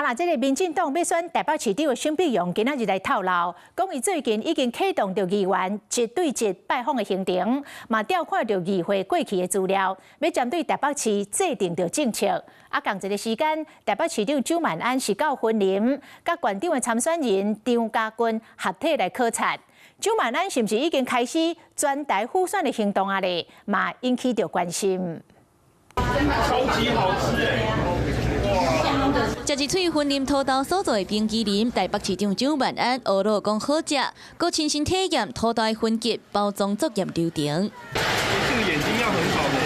啊，若這个民進黨欲選台北市長的沈碧榮，今仔日來透露，講伊最近已經啟動著議員一對一拜訪的行程，嘛調看著議會過去的資料，欲針對台北市制定著政策。啊，仝一个時間，台北市長蔣萬安是到雲林，佮縣長的參選人張嘉軍合體來考察。蔣萬安是毋是已經開始全台輔選的行動啊咧？嘛引起著關心。超級好吃欸！食一喙雲林土豆所做的冰淇淋，台北市長蔣萬安呵咾講好食，閣親身體驗土豆的分級包裝作業流程。這個眼睛要很好的。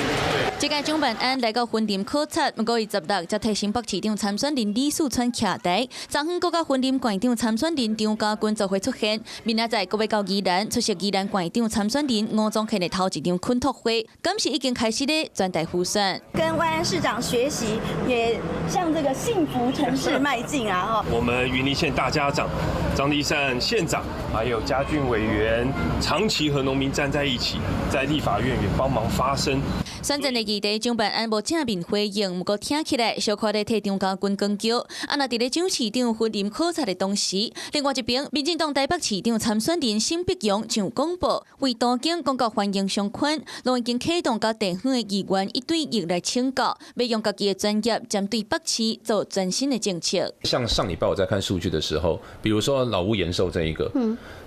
這屆蔣萬安來到雲林考察，毋過伊16才替新北市長參選人李四川徛台，昨昏閣佮雲林縣長參選人張嘉軍做伙出現，明仔載閣欲到宜蘭出席宜蘭縣長參選人吳宗憲的頭一場懇託會，敢是已經開始咧全台輔選。跟萬安市長學習，也向這個幸福城市邁進啊！我們雲林縣大家長張麗善縣長，還有嘉俊委員，長期和農民站在一起，在立法院也幫忙發聲。選戰的議題，蔣萬安無正面回應，毋過聽起來小可咧替張嘉軍講叫。啊，若佇咧蔣市長雲林考察的同時，另外一邊，民進黨台北市長參選人沈碧榮上廣播，為東京講到繁榮商圈，攏已經啟動佮地方的議員一對一來請教，欲用家己的專業針對北市做全新的政策。像上禮拜我在看數據的時候，比如說老屋延壽這一個，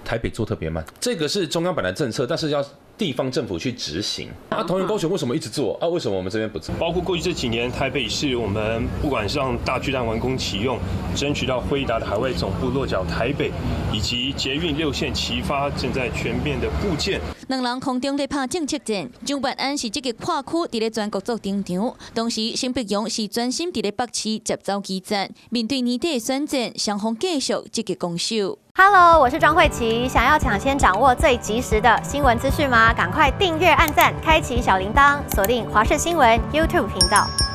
台北做特別慢，這個是中央本來政策，但是要地方政府去執行。啊，桃園高雄為什麼一直做？啊，為什麼我們這邊不做？包括過去這幾年，台北市我們不管是讓大巨蛋完工啟用，爭取到輝達的海外總部落腳台北，以及捷運六線齊發正在全面的布建。兩人空中咧拍政策戰，蔣萬安是積極跨區佇咧全國做登場，同時沈碧榮是專心佇咧北市接走基層，面對年底的選戰，雙方繼續積極攻守。 Hello，我是莊慧琪，想要搶先掌握最及時的新聞資訊嗎？趕快訂閱、按讚、開啟小鈴鐺，鎖定華視新聞 YouTube 頻道。